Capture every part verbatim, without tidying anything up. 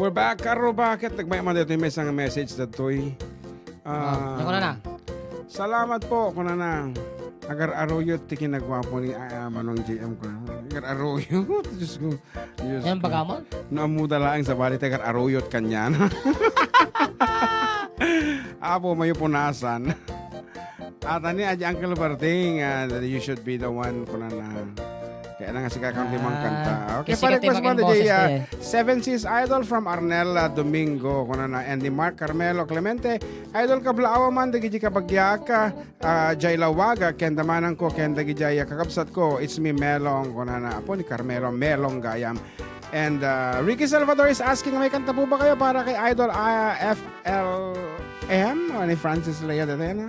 We're back, Karuba. Ket nagmay-, man daytoy maysa nga message daytoy. Ah, Ah, naku na na. Salamat po, kunana. Agar-aruyot ti kinagwapo ni, ah, ah, Manong J M, kunana. Agar-aruyot. Diyos ko. Diyos Yan ko. Baga mo? No, ammo da laeng sabali ti agar-aruyot kanyan. Apo, mayupunasan. At ani, adi Uncle Berting, ah, that you should be the one, kunana. Kaya na nga si Kakang Timang Ah, kanta. Okay, kasi pare, kati request mo, maging boses DJ, ah, to eh. Seven Seas Idol from Arnel, ah, Domingo, kunana. And ni Mark Carmelo Clemente, Idol, kablaawa man, dagiti kabagiak, ah, ah, jay lawag, ah, ken damanang ko, ken dagiti, ah, kakabsat ko, it's me, Melong, kunana. Apo ni Carmelo, Melong gayam. And, ah, Ricky Salvador is asking, may kanta po ba kayo para kay Idol, ah, F L M? O ni Francis Lea de Tena?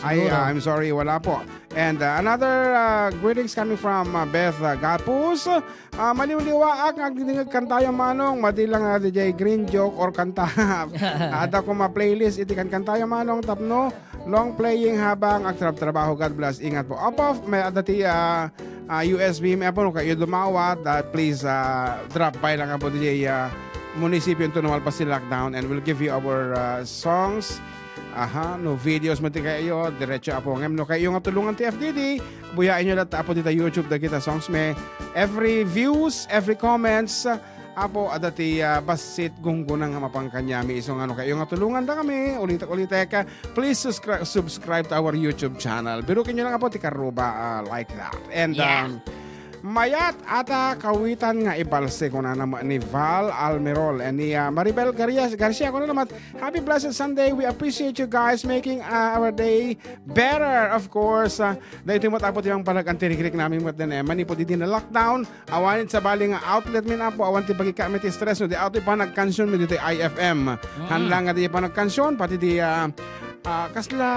Ay, Siguro. Ah, I'm sorry, wala po. And, ah, another, ah, greetings coming from, ah, Beth, ah, Gapus. Ah, maliwliwaak nga agdingdingeg kantayo, Manong. Madi lang nga D J Green joke or kanta. Adda koma playlist iti kankantayo, Manong, tapno long playing habang agtrab-trabaho. God bless. Ingat po. Opo, may adda ti, ah, ah, U S B, may apo, no, kayo dumawat, ah, please, ah, drop by lang apo di, ah, munisipyo ito na malpas ti lockdown and we'll give you our, ah, songs. Aha, no videos mo ti kayo, diretso apo. Ngem no kayo nga tulongan ti F D D, buyain nyo latta apo dita YouTube dagita songs me. Every views, every comments, apo, adda ti, ah, bassit gungguna nga mapan kaniami. Isu nga no kayo nga tulongan da kami, ulitek-ulitek, please subscri-, subscribe to our YouTube channel. Biruken nyo lang apo ti Karuba, ah, like that. And, Yeah. um, mayat ata kawitan nga ibalse, kunana met ni Val Almirol and ni, ah, Maribel Garcia, Garcia, kunana met, "Happy blessed Sunday. We appreciate you guys making, ah, our day better." Of course, ah, daytoy met apo ti mangpalag-antirikrik nami met den, eh, manipud idi na lockdown, awan sabali nga outlet min apo, awan ti bagika met ti stress, no, di ato ipanagkansion mi ditoy I F M. Mm. Hanla nga di ipanagkansion, pati di, ah, ah, kasla,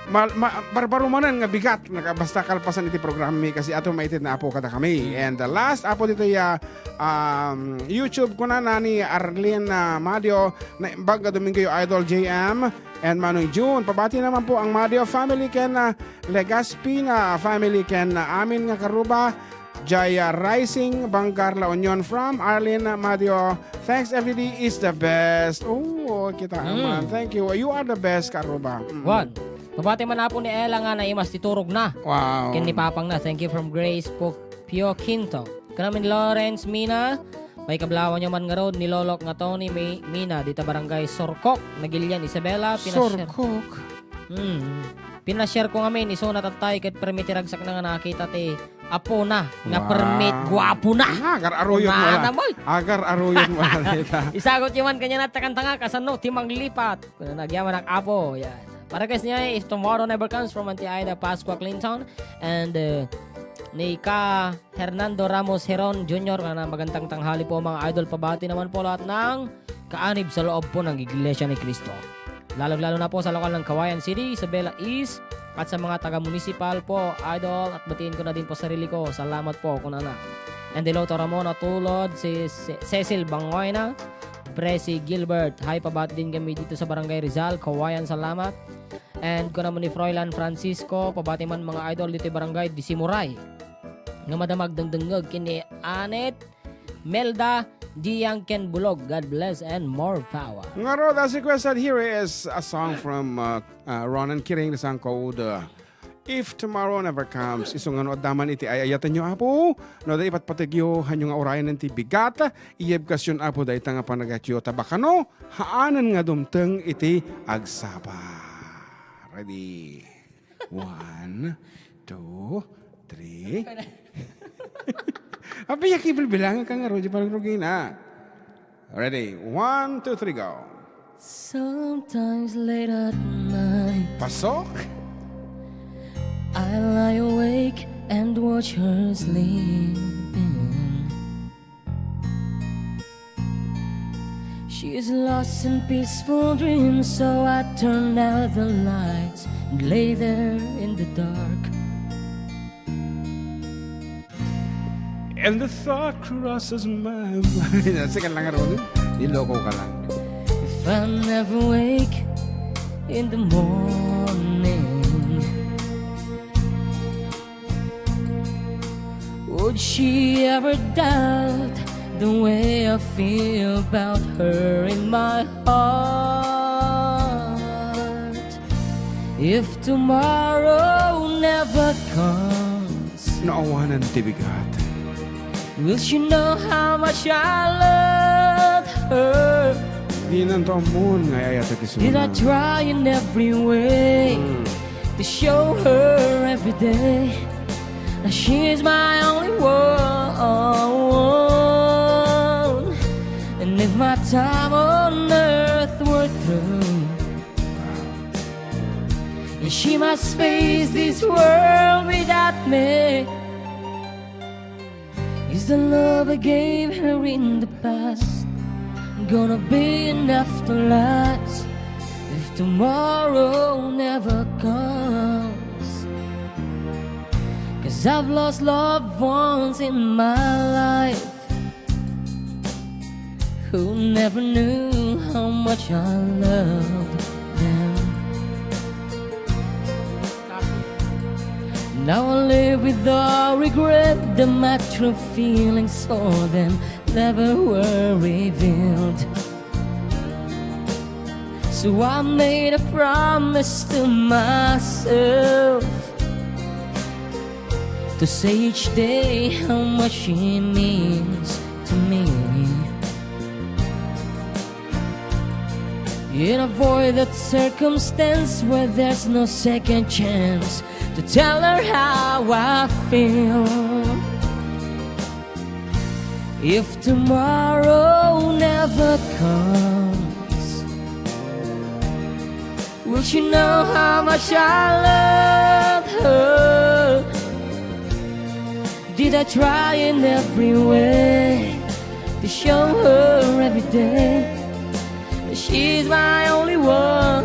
ma-, ma-, barbaro manen nga bigat, nga basta kalpasan iti programa mi, kasi ato maited na apo kada kami. Mm. And the last, apo ditoy, ah, um, YouTube, kunana ni Arlene, ah, Madio, naimbag nga Domingo, Idol J M, and Manong June. Pabati naman po ang Madio family ken, ah, Legaspina family ken, ah, amin nga Karuba, Jaya Rising, Banggar, La Union from Arlene Madio. Thanks, F D D is the best. Oh, kita Mm. naman. Thank you. You are the best, Karuba. Mm. What? Pabati man apo ni Ella nga naimas ti turog na. Wow. Ken ni Papang na. Thank you from Grace Pu-, Pio Quinto. Kanamin Lawrence Mina. May kablawan nyo man ngarud ni Lolok nga Tony Mi-, Mina dita barangay Sorkok, Nagilian, Isabela, pinasya-, Sorkok. Hmm. Pinashare ko ngamin, isu na tattay, ket permi ti ragsakna nga nakita ti apona, nga Wow. permi, guapo na. Ah, agar-aruyot mo Kunana lang. mo, eh. Agar-aruyot mo lang, dita. Isagot nyo man kaniana ti kanta nga, kasano ti manglipat. Kunana, agyamanak, apo. Yan. Para guys niya, if tomorrow never comes from Auntie Ida Pascua Clinton and, uh, ni Ka Hernando Ramos Heron Junior, nga magandang tanghali po, mga idol. Pabati naman po lahat ng kaanib sa loob po ng Iglesia ni Cristo. Lalong-lalo na po sa lokal ng Kawayan City, Isabela East, at sa mga taga-municipal po, idol, at batiin ko na din po sarili ko. Salamat po, kunana. And hello to Ramona Tulod, si Ce-, Cecil Bangoyna, Presi Gilbert. Hi, pabati din kami dito sa Barangay Rizal, Kawayan, salamat. And kuna mo ni Froilan Francisco, pabati man mga idol dito sa Barangay Disimuray. Nga madamag dengdengngeg kini Anet Melda Diang ken Bulog. God bless and more power. Ngarud, as requested, here is a song from, uh, uh, Ronan Kiring, the song called, uh, If Tomorrow Never Comes. Isu nga no adda man iti ay-ayatenyo, Apo, no adda ipatpategyo, hanyo nga urayanen ti bigat, iyebkasyon, Apo, dayta nga panagatyo, ta bakano, haanen nga dumteng iti agsapa. Ready? One, two, three. Abi, ya, kibilbilangan ka nga, Roger, parang rugi na. Ready? One, two, three, go. Sometimes late at night, Pasok? I lie awake and watch her sleeping. She's lost in peaceful dreams, so I turn out the lights and lay there in the dark. And the thought crosses my mind. Sige lang, Ron. Niloko ka lang. If I never wake in the morning, would she ever doubt The way I feel about her in my heart. If tomorrow never comes, Naawanan ti bigat. Will she know how much I love her? Dinan to ammon nga ay-ayatek isuna. Did I try in every way Mm. to show her every day that she's my only one? And if my time on earth were through, and she must face this world without me, is the love I gave her in the past gonna be enough to last if tomorrow never comes? 'Cause I've lost loved ones in my life who never knew how much I loved them. Now I live with the regret that my true feelings for them never were revealed. So I made a promise to myself to say each day how much she means to me. And avoid that circumstance where there's no second chance to tell her how I feel. If tomorrow never comes, will she know how much I love her? Did I try in every way to show her every day that she's my only one?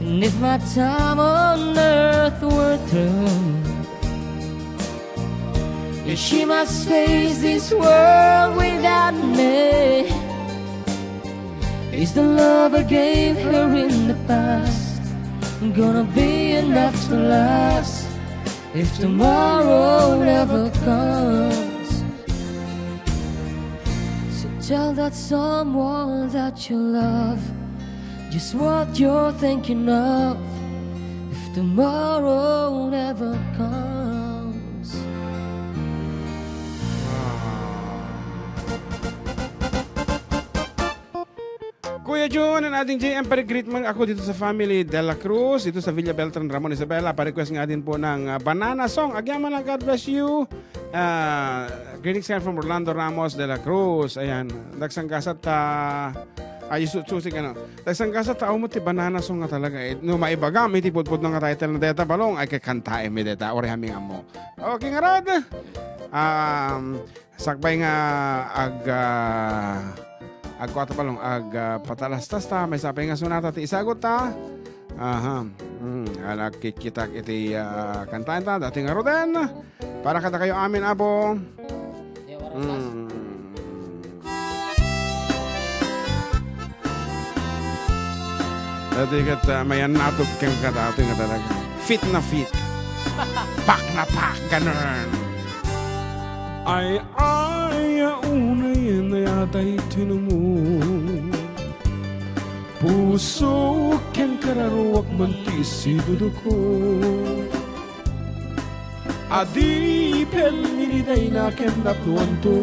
And if my time on earth were through, and she must face this world without me, is the love I gave her in the past gonna be enough to last if tomorrow never comes? So tell that someone that you love just what you're thinking of if tomorrow never comes. Kuya Jun and Ading J M, pare, greet man ako dito sa family Dela Cruz, dito sa Villa Beltran, Ramon, Isabela. Pa-request nga din po ng, ah, Banana Song. Agyaman lang, God bless you. Ah, greetings nga from Orlando Ramos de la Cruz. Ayan. Dagsang gasat, ah, ay, su-, susig, ano. Dagsang gasat, tao mo ti Banana Song nga talaga, eh. No, maibagam, iti pudpudno nga title na deta, balong, ay, kakantaem mi deta, orihami nga mo. Okay, ngarud. Um, Sakbay nga ag-, ah, agkua ta balong, ag-, ah, patalastas ta, maysa pay nga sonata ti isagut ta. Aha. Mm, ala, kikitak iti, ah, kantaen ta, dati ngaruden. Para kadakayo amin, Apo. Mm. Dati ket, ah, mayan natog ken kadati nga talaga. Fit na fit. Pak na pak, ganun. Ay, ay, a unay, nayatay tinumo. Puso ken kararuak man ti siduduko. Adi pelmini dayna ken napnuanto.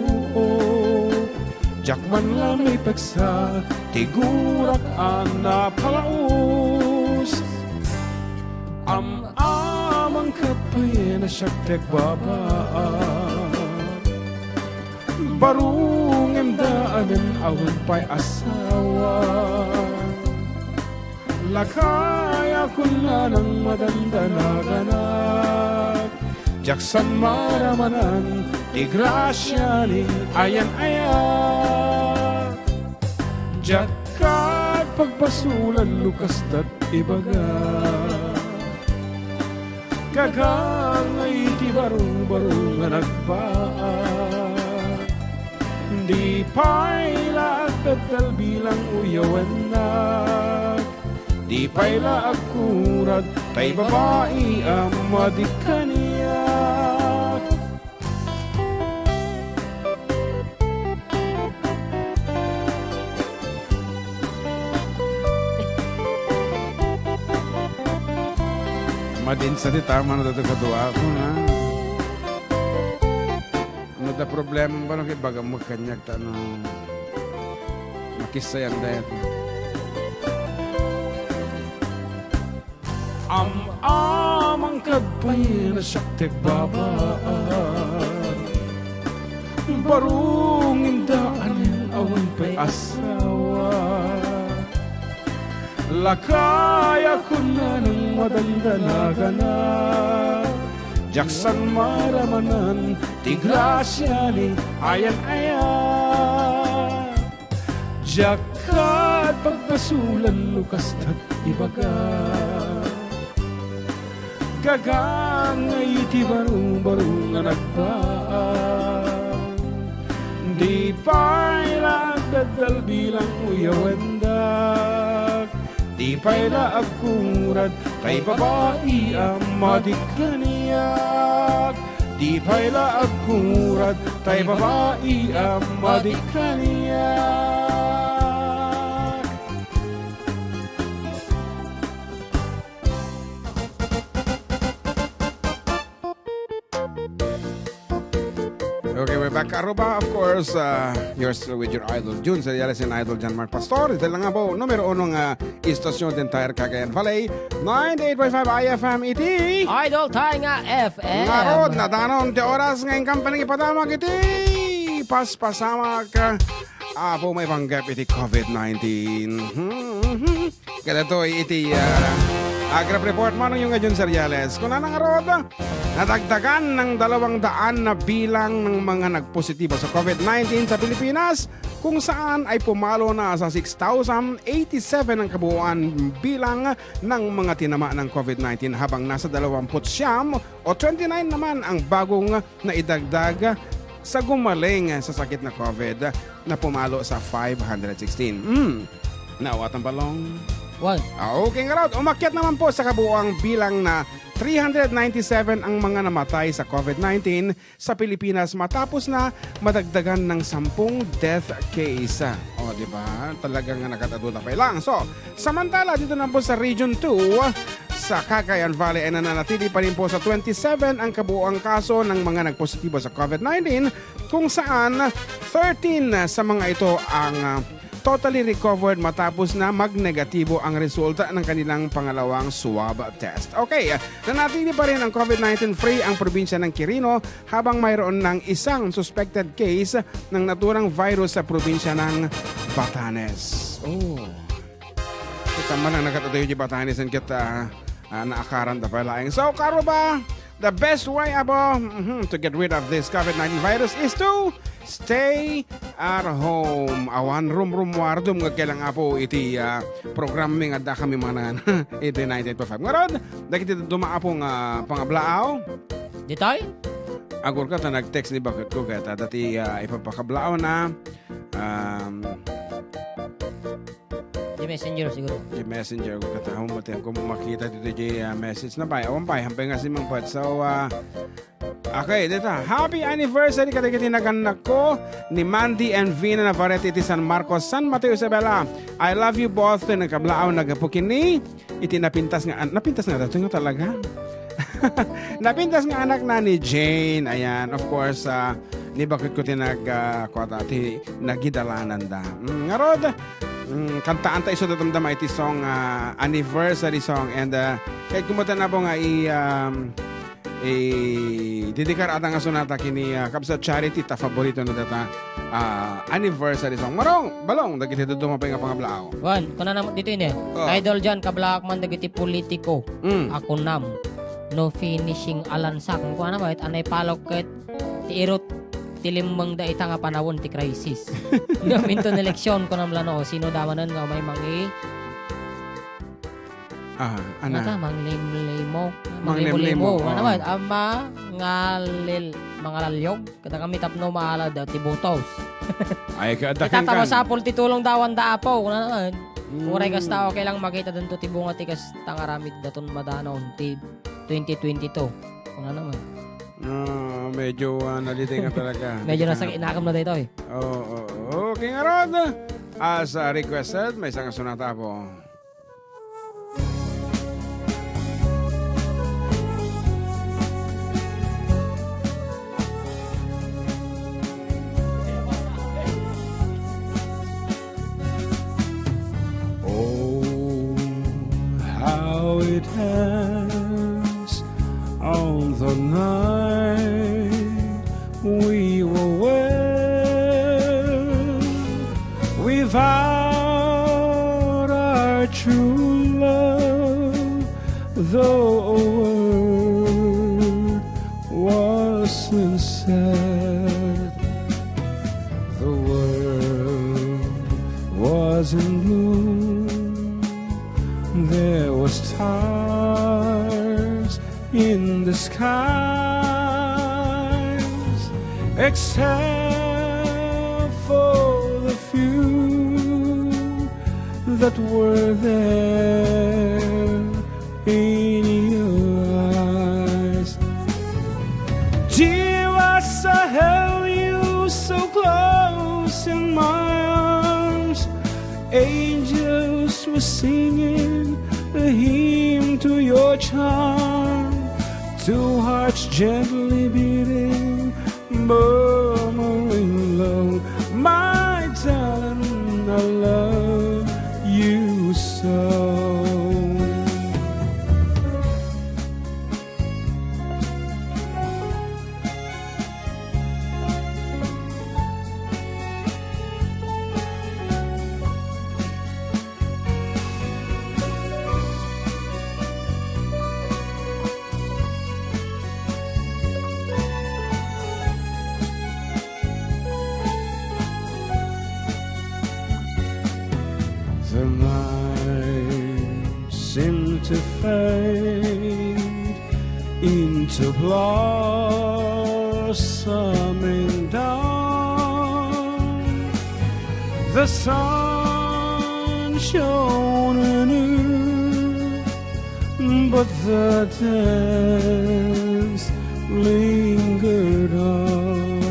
Diak man la maipeksa ti gurak a napalaus. Am-amang ket pay a siak ti agbaba. Baro ngem daanen a wen pay asawa. Lakay a kunanang madandanaganak. Diak san maramanan ti grasia nin ayan-ayak. Diak ket pagbasolan no kastat ibaga. Gagangay ti baro-baro nga nagbaag. Di pay la agpeddel bilang uyawennak. Di pay la agkurad tay babai a madi kaniak. Madinsa ti tama na dato kadua ko na. Ano da problema ba no kay bagam mo kanyag ta no makissayan da yan. Am-amang kad pay na siak ti agbabaar. Barung inda anen awan pay asawa. Lakay a kunanang madandanagana. Diak san maramanan ti grasia ni ayan aya. Diak ket pagbasolan no kastat ibaga. Gagangay ti barubaro nga nagbaang. Di pay la agdaddal bilang uyawendak. Di pay la agkurad tay babai a madikkaniak. Di pay la agkurad tay babai a madikkaniak. Okay, we're back. Aruba, of course, uh, you're still with your idol, Jun Seriales and idol, John Mark Pastor. Ita la nga po, numero uno nga istasyon ti entire Cagayan Valley. Ninety-eight point five I F M iti Idol tayo nga F M. Ngarud, nadanon ti oras nga inkam panang ipadamag iti paspasamak. Apo, maipanggep iti covid nineteen. Kadatoy iti, ah, Agrap Report, manong yung nga Jun Seriales. Kunana ngarud, nadagdagan ng dalawang daan na bilang ng mga nagpositibo sa covid nineteen sa Pilipinas, kung saan ay pumalo na sa six thousand eighty-seven ang kabuuan bilang ng mga tinama ng covid nineteen, habang nasa dalawampu't siyam o twenty-nine naman ang bagong naidagdag sa gumaling sa sakit na covid na pumalo sa five hundred sixteen. Mm. Naawatan balong? Wal. Ah, okay, ngarud. Umakyat naman po sa kabuuang bilang na three hundred ninety-seven ang mga namatay sa covid nineteen sa Pilipinas matapos na madagdagan ng sampung death case. O, di ba? Talagang nakataduda pa lang. So, samantala, dito naman po sa Region two, sa Cagayan Valley ay nananatili pa rin po sa twenty-seven ang kabuuang kaso ng mga nagpositibo sa covid nineteen, kung saan thirteen sa mga ito ang, ah, totally recovered matapos na magnegatibo ang resulta ng kanilang pangalawang swab test. Okay, nanatili pa rin ang covid nineteen free ang probinsya ng Quirino habang mayroon ng isang suspected case ng naturang virus sa probinsya ng Batanes. Oh. Kita man ang nakatatayo di Batanes and kita, ah, naakaran da pala. So, karo ba, the best way, abo, mhm, to get rid of this covid nineteen virus is to stay at home. Awan rumrumwardom nga kailang apo iti, ah, program mi nga adda kami manan iti ninety-eight point five. Ngarud, dagiti dumaapo nga pangablaaw. Ditoy? Agur ka ta nag-text ni bakit ko kaya ta dati, ah, ipapakablaaw na. Um, Di messenger siguro. Di messenger ko kataon mo, tiyan ko makita dito di, ah, message na pa. Awan pa, hampay nga si Mang Pat. So, ah, okay, dito. Happy anniversary kadagiti naganak ko ni Mandy and Vina Navarrete iti San Marcos, San Mateo, Isabela. I love you both. Ito nagkablaaw, nagapukin ni iti napintas nga an-, napintas nga dato nga talaga. Napintas nga anak na ni Jane. Ayan, of course, ah, ni bakit ko ti nag, ah, kuwata, ti nagidalanan da. Mm, ngarud, mm, kantaan ta isu dadamdama iti song, ah, anniversary song. And, ah, kahit kumutan na po nga i, um, i-dedikar ata nga sonata kini, ah, Kabsat Charity ta favorito na data, ah, anniversary song. Marong, balong, dagiti duduma pa nga pangablaaw. Wan, kuna na dito ini. Oh. Idol John, kablaak man dagiti politiko. Mm. Ako nam. No finishing alansak. Kuna na, wait, anay palok ket ti irot ti limmeng da ita nga panawon ti crisis. Ngem inton eleksyon, kunam lano, sino damanen nga umay mangi-, Ah, ana. Nata, manglimlimo. Manglimlimo, Manglimlimo, oo. Ano man, ama, ngalil, mangalalyog. Kada kami tapno maalad, ah, ti butos. Ay, kada Ita kan-, ta kan- masapul ti tulong dawan da apo, kuna naman. Mm. Uray kasta, okay lang makita dun to ti bunga ti kas tangaramid daton madanon ti twenty twenty-two. Kuna naman. Ah, medyo, ah, naliting ka talaga. Medyo Dagiti nasa nga inakam na dito eh. Oo, oo. Okay, ngarud. As, ah, requested, may isang sonata po. On the night we were wed, we vowed our true love, though a word wasn't said. The world was in bloom. There were stars in the skies, except for the few that were there in your eyes. Dear, as I held you so close in my arms, angels were singing a hymn to your charm. Two hearts gently beating, murmuring low, "My darling, I love you so." The night seemed to fade into blossoming dawn. The sun shone anew, but the dance lingered on.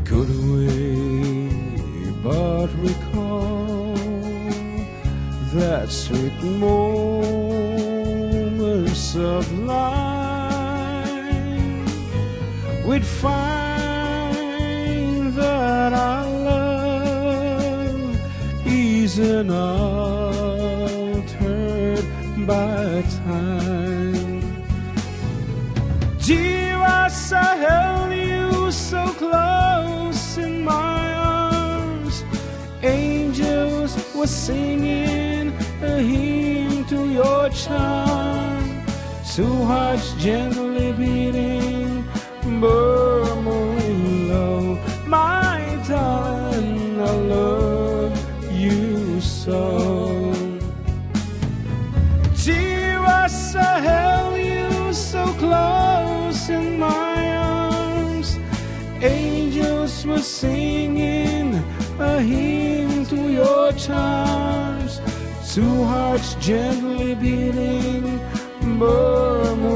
Could we but recall that sweet moments of life, we'd find that our love is unaltered by time. Dear, as I held you so close in my arms, angels were singing a hymn to your charm. Two hearts gently beating, murmuring low, "My darling, I love you so." Dear, as I held you so close in my arms, angels were singing a hymn to your charms. Two hearts gently beating, murmuring